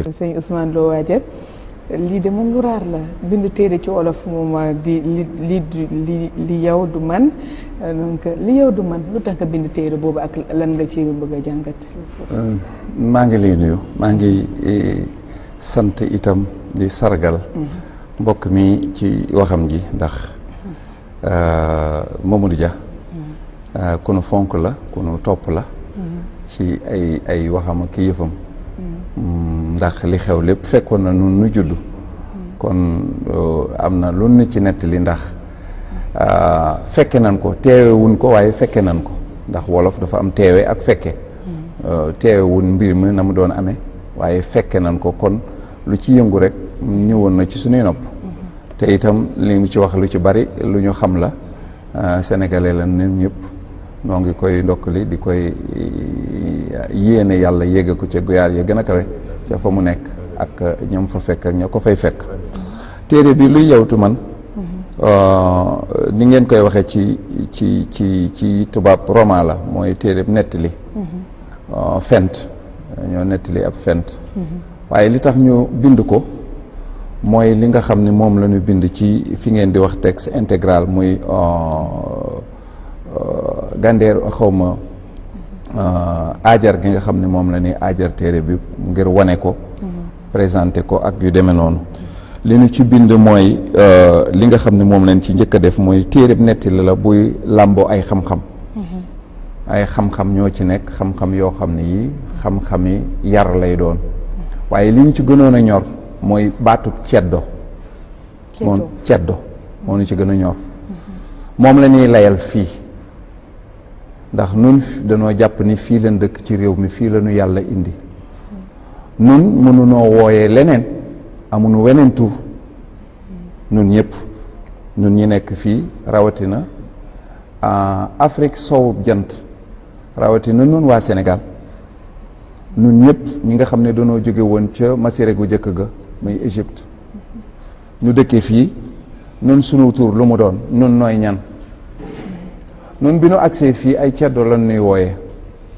sëñ Ousmane Lo Waadiane lii de moom lu raar la bind téere ci wolof moom di li yow du man donc li yow du man lu tax nga bind téere boobu ak lan nga ci bëgg a jàngat. maa ngi lay nuyu maa ngi sant itam di sargal. mbokk mi ci waxam ji ndax Mamadou Dia. ku nu fonk la ku nu topp la. ci ay waxam ak yëfam. ndax li xew lépp fekkoon na nun nu judd kon am na lu nu ci nettali ndax fekke nan ko teewewun ko waaye fekke nan ko ndax wolof dafa am teewe ak fekke teewewun mbir mi na mu doon amee waaye fekke nan ko kon lu ci yëngu rek ñëwoon na ci suñuy nopp te itam li mu ci wax lu ci bari lu ñu xam la sénégalais la nen ñëpp noo ngi koy ndokkali di koy yéene yàlla yéege ko ca guyaar ya gën a kawe ca fa mu nekk ak ñam fa fekk ak ña ko fay fekk téere bi luy yewtu man ni ngeen koy waxee ci tubaab roman la mooy téere nettali fent ñoo nettali ab fent waaye li tax ñu bind ko mooy li nga xam ne moom la ñu bind ci fi ngeen di wax texte intégral muy gandeer xawma aajar gi nga xam ne moom la ni aajar téere bi ngir wane ko présenté ko ak yu demee noonu li ñu ci bind mooy li nga xam ne moom lañ ci njëkk a def mooy téere bi nettali la buy làmboo ay xam-xam ay xam-xam ñoo ci nekk xam-xam yoo xam ne yi xam-xami yar lay doon waaye li ñu ci gënoon a ñor mooy baatub ceddo moom ceddo moo ñu ci gën a ñor moom la ñuy layal fii ndax nun dañoo jàpp ni fii leen dëkk ci réew mi fii la ñu yàlla indi nun mënunoo wooyee leneen amuñu weneen tur nun ñëpp nun ñi nekk fii rawatina Afrique sowu jant rawatina nun waa Sénégal nun ñëpp ñi nga xam ne dañoo jóge woon ca Masire gu jëkk ga muy Égypte ñu dëkkee fii nun sunu tur lu mu doon nun nooy ñan nun bi nu agsee fii ay ceddo lan nuy wooyee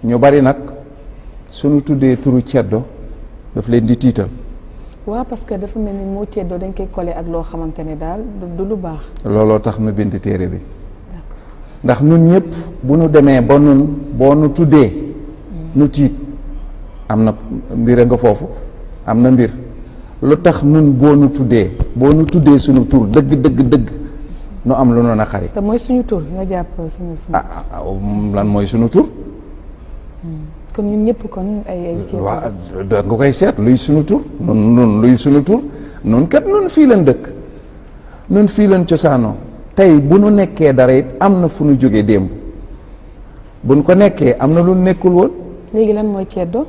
ñu bari nag suñu tuddee turu ceddo daf leen di tiital. waaw parce que dafa mel ni moo ceddo dañ koy collé ak loo xamante ne daal du lu baax. looloo tax nu bind téere bi ndax nun ñëpp bu nu demee ba nun boo nu tuddee nu tiit am na mbir a nga foofu am na mbir lu tax nun boo nu tuddee suñu tur dëgg nu am lu noon a xari. te mooy suñu tur nga jàpp suñu. lan mooy suñu tur. kon ñun ñëpp kon ay waaw da nga koy seet luy suñu tur nun luy suñu tur nun kat nun fii leen dëkk nun fii leen cosaanoo tey bu nu nekkee dara it am na fu nu jógee démb bu nu ko nekkee am na lu nekkul woon. léegi lan mooy ceddo.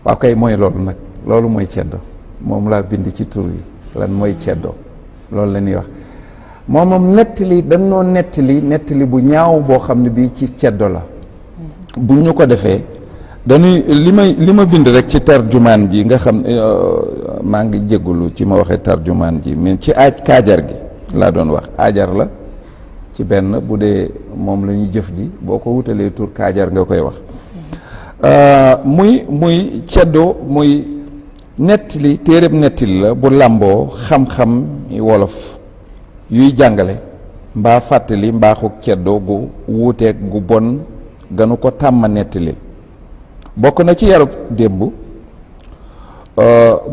waaw kay mooy loolu nag loolu mooy ceddo moom laa bind ci tur yi lan mooy ceddo loolu la ñuy wax. moom nettali dañoo nettali bu ñaaw boo xam ne bii ci ceddo la bu ñu ko defee dañuy li ma bind rek ci tarjumaan ji nga xam maa ngi jéggulu ci ma waxee tarjumaan ji mais ci kaajar gi laa doon wax aajar la ci benn bu dee moom la ñuy jëf ji boo ko wutalee tur kaajar nga koy wax muy ceddo muy nettali téereb nettali la bu làmboo xam-xam wolof yuy jàngale mbaa fàttali mbaaxuk ceddo gu wuuteeg gu bon ganu ko tàmma nettali bokk na ci yarub démb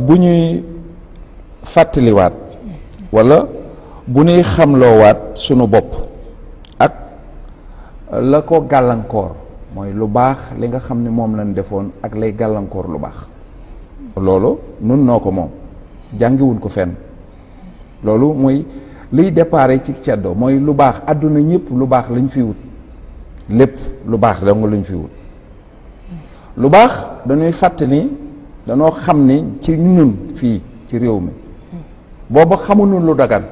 bu ñuy fàttaliwaat walla bu ñuy xamloowaat sunu bopp ak la ko gàllankoor mooy lu baax li nga xam ne moom lañ defoon ak lay gàllankoor lu baax loolu nun noo ko moom jàngiwuñ ko fenn loolu muy liy déparé ci ceddo mooy lu baax àdduna ñëpp lu baax lañ fi wut lépp lu baax dong lañ fi wut lu baax dañuy fàttali dañoo xam ni ci ñun fii ci réew mi booba xamuñu lu dagan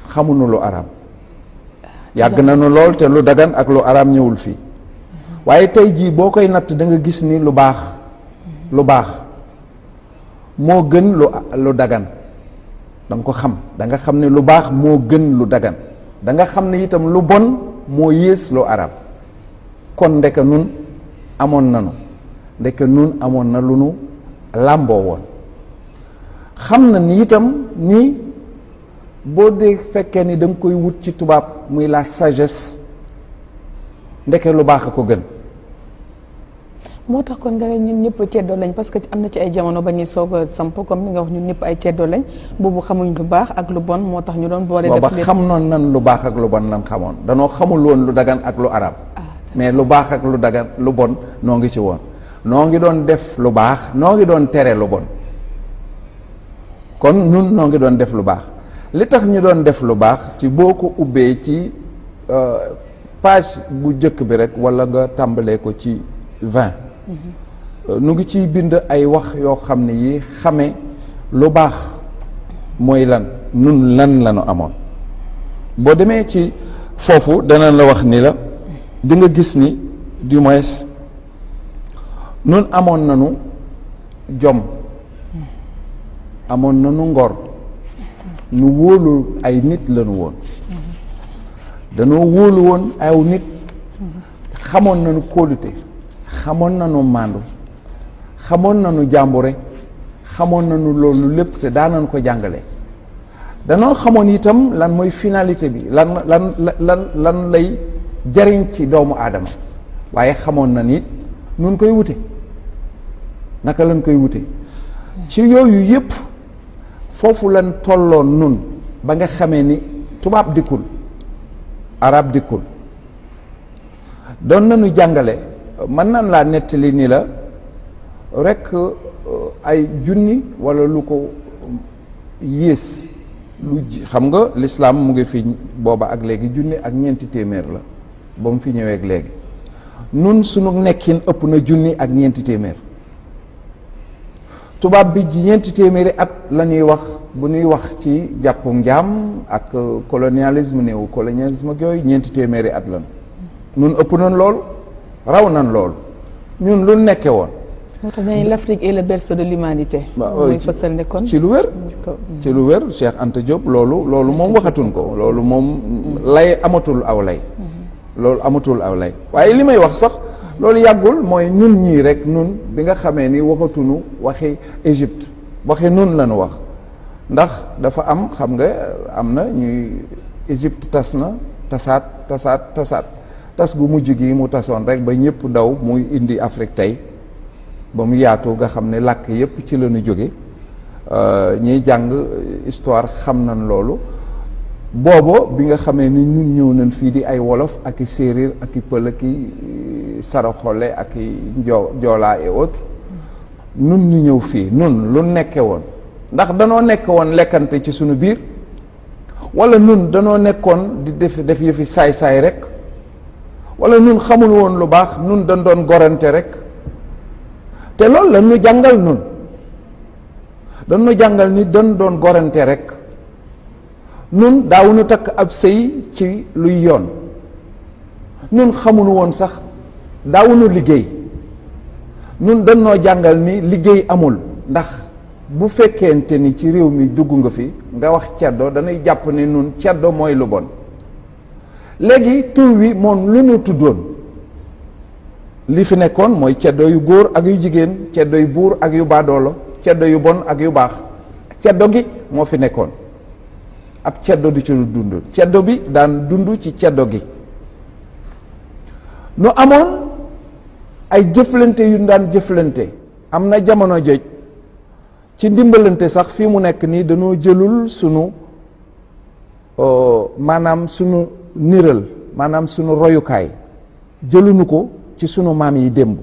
xamuñu lu araam yàgg nañu lool te lu dagan ak lu araam ñëwul fii waaye tey jii boo koy natt da nga gis ni lu baax moo gën lu dagan da nga ko xam da nga xam ne lu baax moo gën lu dagan da nga xam ne itam lu bon moo yées lu araam kon ndeke nun amoon na lu nu làmboo woon xam na ni itam ni boo dee fekkee ni da nga koy wut ci tubaab muy la sagesse ndeke lu baax a ko gën. moo tax kon nga ne ñun ñëpp ceddoo lañ parce que am na ci ay jamono ba ñuy soog a samp comme ni nga wax ñun ñëpp ay ceddoo lañ boobu xamuñ lu baax ak lu bon moo tax ñu doon boole. def booba xam noon nan lu baax ak lu bon nan xamoon danoo xamul woon lu dagan ak lu arab mais lu baax ak lu dagan lu bon noo ngi ci woon noo ngi doon def lu baax noo ngi doon tere lu bon kon ñun noo ngi doon def lu baax li tax ñu doon def lu baax ci boo ko ubbee ci page bu njëkk bi rek wala nga tàmbalee ko ci 20 nu ngi ciy bind ay wax yoo xam ne yi xame lu baax mooy lan nun lan la nu amoon boo demee ci foofu dana la wax ni la di nga gis ni du moins nun amoon nanu jom amoon nanu ngor nu wóolu ay nit lañu woon danoo wóolu woon aw nit xamoon nanu kóolute xamoon nanu màndu xamoon nanu jàmbure xamoon nanu loolu lépp te daanañ ko jàngale danoo xamoon itam lan mooy finalité bi lan lay jariñ ci doomu aadama waaye xamoon na nit nun koy wute naka lañ koy wute ci yooyu yépp foofu lan tolloon nun ba nga xamee ni tubaab dikkul arab dikkul doon nañu jàngale mën nan laa nettali ni la rekk ay junni walla lu ko yées lu xam nga lislaam mu ngi fi booba ak léegi junni ak ñeenti téeméer la ba mu fi ñëwee ak léegi nun sunu nekkin ëpp na junni ak ñeenti téeméer tubaab bi ñeenti téeméeri at la ñuy wax bu ñuy wax ci jàppum njaam ak colonialisme néew colonialisme ak yooyu ñeenti téeméeri at lan nun ëpp nañ loolu raw nañ loolu ñun lu nekke woon moo tax nañ l'Afrique est le berceau de l'humanité mooy fësal ne kon ci lu wér ci lu wér Cheikh Anta Diop loolu moom waxatuñ ko loolu moom lay amatul aw lay loolu amatul aw lay waaye li may wax sax loolu yàggul mooy nun ñii rek nun bi nga xamee ni waxatuñu waxi Égypte waxi nun lañu wax ndax dafa am xam nga am na ñuy Égypte tas na tasaat tas gu mujj gi mu tasoon rek ba ñëpp daw muy indi Afrique tey ba mu yaatu nga xam ne làkk yépp ci la ñu jóge ñiy jàng histoire xam nañ loolu boobo bi nga xamee ni ñun ñëw nañ fii di ay wolof ak i séeréer ak i pël ak i saraxole ak i joolaa et autres nun ñu ñëw fii nun lu nekke woon ndax danoo nekk woon lekkante ci sunu biir wala nun danoo nekkoon di def yëfi saay-saay rek wala nun xamul woon lu baax nun dañ doon gorante rek te loolu la ñu jàngal nun dañu jàngal ni dañ doon gorante rek nun daawuñu takk ab sëy ci luy yoon nun xamuñu woon sax daawuñu liggéey nun dañoo jàngal ni liggéey amul ndax bu fekkente ni ci réew mi dugg nga fi nga wax ceddo dañuy jàpp ni nun ceddo mooy lu bon léegi tur wi moom lu ñu tuddoon li fi nekkoon mooy ceddo yu góor ak yu jigéen ceddo yu buur ak yu baadoolo ceddo yu bon ak yu baax ceddo gi moo fi nekkoon ab ceddo di ci dund ceddo bi daan dund ci ceddo gi nu amoon ay jëflante yu daan jëflante am na jamono joj ci ndimbalante sax fii mu nekk nii dañoo jëlul sunu maanaam sunu niral maanaam sunu royukaay jëluñu ko ci sunu maam yi démb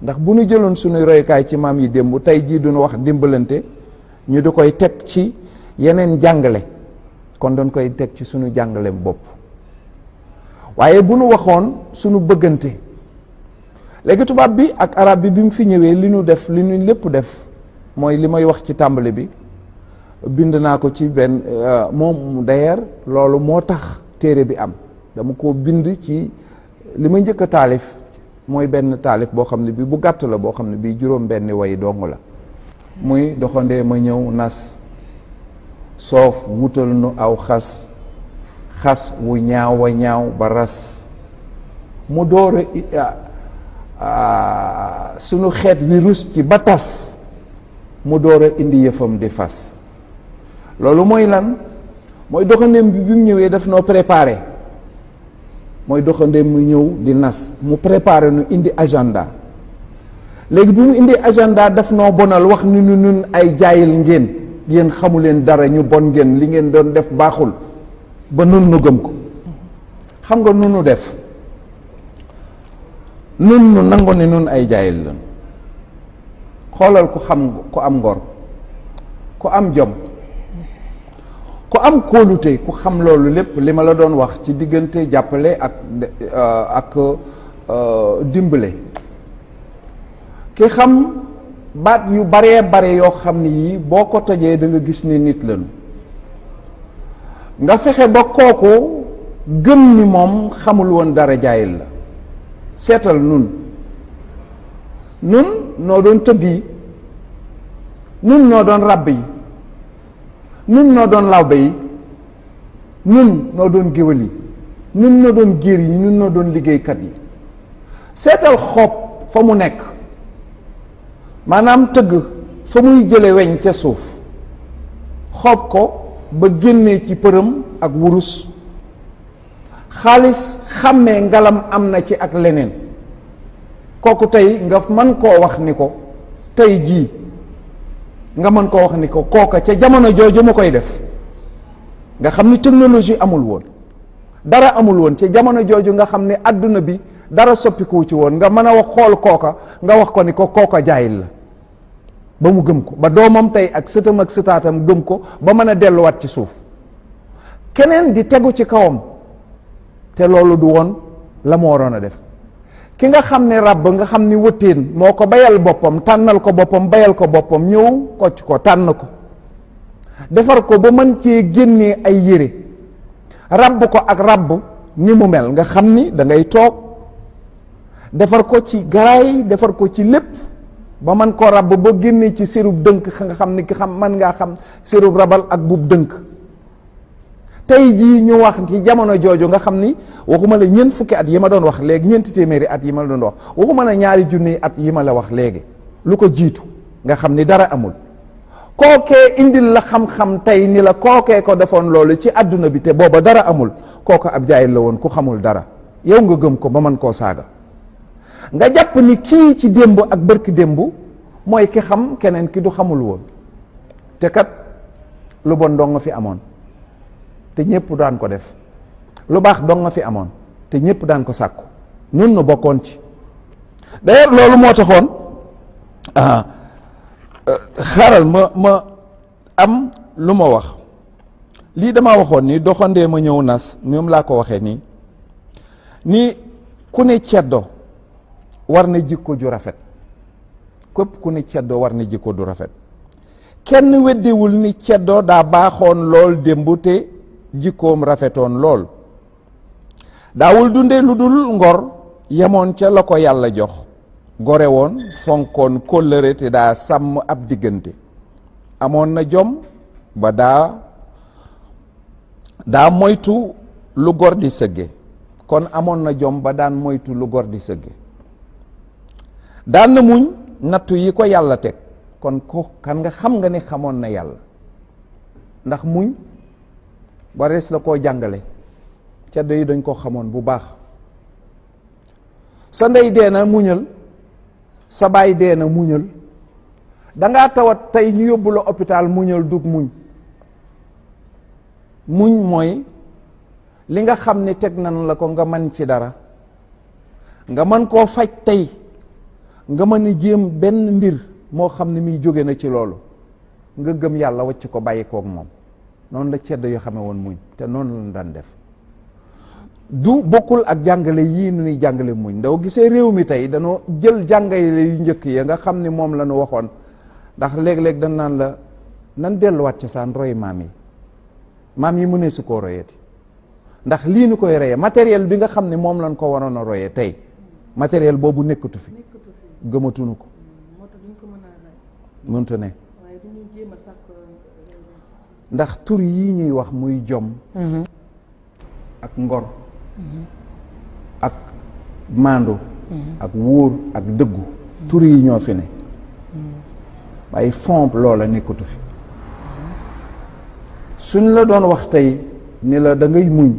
ndax bu ñu jëloon sunu royukaay ci maam yi démb tey jii duñu wax dimbalante ñu di koy teg ci yeneen jàngale kon dañ koy teg ci sunu jàngaleem bopp waaye bu nu waxoon sunu bëggante léegi tubaab bi ak arab bi bi mu fi ñëwee li ñu def li ñu lépp def mooy li may wax ci tàmbali bi bind naa ko ci benn moom d'ailleurs loolu moo tax téere bi am dama ko bind ci li ma njëkk a taalif mooy benn taalif boo xam ne bi bu gàtt la boo xam ne bii juróom benni way dong la muy doxandee ma ñëw nas soof wutal nu aw xas wu ñaaw a ñaaw ba ras mu door a sunu xeet wi rus ci ba tas mu door a indi yëfam di fas. loolu mooy lan mooy doxandéem bi mu ñëwee daf noo préparé mooy doxandéem mu ñëw di nas mu préparé nu indi agenda léegi bi mu indi agenda daf noo bonal wax ni nun ay jaayil ngeen yéen xamu leen dara ñu bon ngeen li ngeen doon def baaxul ba nun nu gëm ko. xam nga nunu def nun nu nangu ni nun ay jaayil lan xoolal ku am ngor ku am jom ku am kóolute ku xam loolu lépp li ma la doon wax ci diggante jàppale ak dimbale ki xam baat yu baree bare yoo xam ni yii boo ko tojee da nga gis ni nit lañu nga fexe ba kooku gëm ni moom xamul woon dara jaayil la. seetal nun noo doon tëgg yi nun noo doon ràbb yi nun noo doon lawbe yi nun noo doon géwël yi nun noo doon géer yi nun noo doon liggéeykat yi. seetal xob fa mu nekk maanaam tëgg fa muy jële weñ ca suuf xob ko ba génnee ci përëm ak wurus xaalis xàmmee ngalam am na ci ak leneen kooku tey nga mën koo wax ni ko tey jii nga mën koo wax ni ko kooka ca jamono jooju mu koy def nga xam ni technologie amul woon dara amul woon ca jamono jooju nga xam ni àdduna bi dara soppikuwu ci woon nga mën a wax xool kooka nga wax ko ni ko kooka jaayil la ba mu gëm ko ba doomam tey ak sëtam ak sëtaatam gëm ko ba mën a delluwaat ci suuf keneen di tegu ci kawam te loolu du woon la mu waroon a def. ki nga xam ne ràbb nga xam ni wëttéen moo ko bayal boppam tànnal ko boppam bayal ko boppam ñëw kocc ko tànn ko defar ko ba mën cee génnee ay yére ràbb ko ak ràbb ni mu mel nga xam ni da ngay toog defar ko ci garaay defar ko ci lépp ba mën koo ràbb ba génnee ci sérub dënk nga xam ni ki xam mën ngaa xam sérub rabal ak bub dënk. tey jii ñu wax ci jamono jooju nga xam ni waxuma la ñeent fukki at yi ma doon wax léegi ñeenti téeméeri at yi ma la doon wax waxuma la ñaari junni at yi ma la wax léegi lu ko jiitu nga xam ni dara amul kookee indil la xam-xam tey ni la kookee ko defoon loolu ci àdduna bi te booba dara amul kooku ab jaayil la woon ku xamul dara yow nga gëm ko ba mën koo saaga nga jàpp ni kii ci démb ak bërki démb mooy ki xam keneen ki du xamul woon te kat lu bon dong nga fi amoon te ñëpp daan ko def lu baax dong nga fi amoon te ñëpp daan ko sàkku ñun nu bokkoon ci d'ailleurs loolu moo taxoon xaaral ma am lu ma wax lii dama waxoon ni doxandee ma ñëw nas ñoom laa ko waxee nii ni ku ne ceddo war na jikko ju rafet képp ku ne ceddo war na jikko du rafet kenn weddiwul ni ceddo daa baaxoon lool démb te jikkoom rafetoon lool daawul dunde lu dul ngor yemoon ca la ko yàlla jox gore woon fonkoon kóllëre te daa sàmm ab diggante amoon na jom ba daa moytu lu gor di sëgge kon amoon na jom ba daan moytu lu gor di sëgge daan na muñ nattu yi ko yàlla teg kon ko kan nga xam nga ni xamoon na yàlla ndax muñ warees la koo jàngale ceddo yi dañ ko xamoon bu baax sa ndey dee na muñal sa baay dee na muñal dangaa tawat tey ñu yóbbu la hôpital muñal dug muñ mooy li nga xam ni teg nan la ko nga mën ci dara nga mën koo faj tey nga mën a jéem benn mbir moo xam ne muy jóge na ci loolu nga gëm yàlla wacc ko bàyyi kook moom noonu la ceddo yoo xamee woon muñ te noonu lañ daan def du bokkul ak jàngale yii nu ñuy jàngale muñ ndaw gisee réew mi tey danoo jël jàngale yu njëkk ya nga xam ni moom la ñu waxoon ndax léeg-léeg dañ naan la nan delluwaat cosaan roy maam yi mënee su koo royeeti ndax lii nu koy reyee matériel bi nga xam ne moom lañ ko waroon a royee tey matériel boobu nekkatu fi gëmatunu ko mënta ne ndax tur yi ñuy wax muy jom ak ngor ak maandu ak wóor ak dëggu tur yi ñoo fi ne waaye fond loola nekkatu fi suñ la doon wax tey ni la da ngay muñ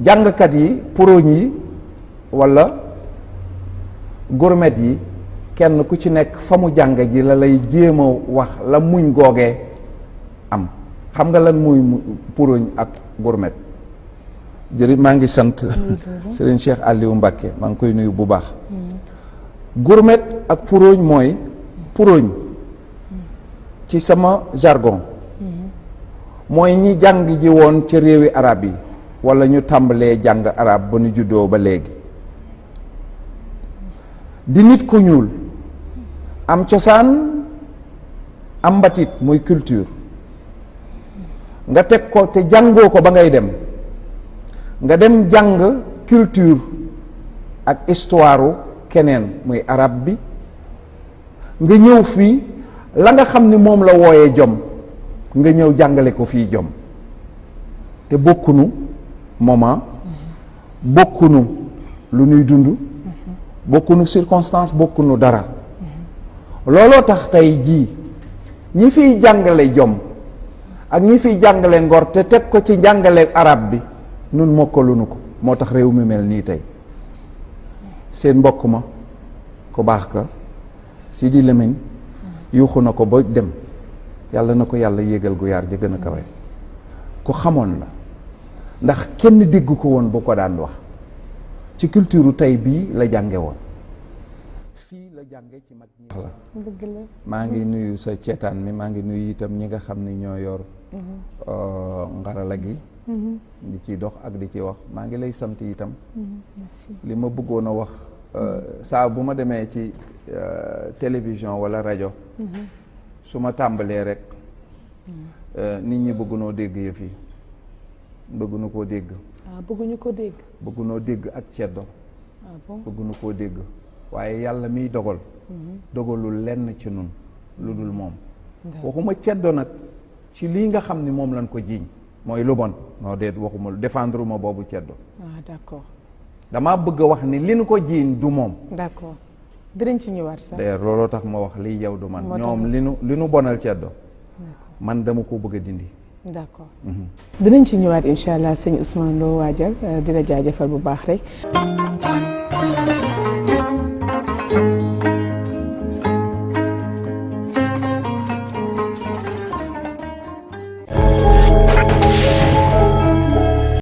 jàngkat yi puroñ yi walla gourmet yi kenn ku ci nekk fa mu jàng ji la lay jéem a wax la muñ googee am xam nga lan muy puroñ ak gourmet jërëjëf maa ngi sant Serigne Cheikh Aliou Mbacké maa ngi koy nuyu bu baax gourmet ak puroñ mooy puroñ ci sama jargon mooy ñi jàng ji woon ca réewi arab yi walla ñu tàmbalee jàng arab ba ñu juddoo ba léegi di nit ku ñuul am cosaan am mbatit muy culture nga teg ko te jàngoo ko ba ngay dem nga dem jàng culture ak histoire keneen muy arab bi nga ñëw fii la nga xam ni moom la wooyee jom nga ñëw jàngale ko fii jom te bokkunu moment bokkunu lu ñuy dund bokkunu circonstance bokkunu dara looloo tax tey jii ñi fiy jàngale jom ak ñi fiy jàngale ngor te teg ko ci jàngale arab bi nun mokkalunu ko moo tax réew mi mel nii tey seen mbokk ma ku baax ka Sidi Lamine yuuxu na ko ba dem yàlla na ko yàlla yéegal gu yaar ja gën a kawe ku xamoon la ndax kenn dégg ko woon bu ko daan wax ci culture tey bii la jànge woon fii la jànge ci mag ñi la maa ngi nuyu sa ceetaan mi maa ngi nuyu itam ñi nga xam ni ñoo yor ngarala gi di ci dox ak di ci wax maa ngi lay sant itam li ma bëggoon a wax saa bu ma demee ci télévision wala rajo su ma tàmbalee rek nit ñi bëggunoo dégg yëf yi bëgguñu koo dégg bëgguñu ko dégg bëggunoo dégg ak ceddo bëgguñu koo dégg waaye yàlla miy dogal dogalul lenn ci nun lu dul moom waxuma ceddo nag ci lii nga xam ni moom lañ ko jiiñ mooy lu bon non déet waxuma défendre ma boobu ceddo d'accord damaa bëgg a wax ni li nu ko jiiñ du moom d'accord dinañ ci ñëwaat sax d'ailleurs looloo tax ma wax lii yow du man ñoom li nu bonal ceddo man dama ko bëgg a dindi d'accord dinañ ci ñëwaat incha allah sëñ Ousmane Lo Waadial di la jaajëfal bu baax rek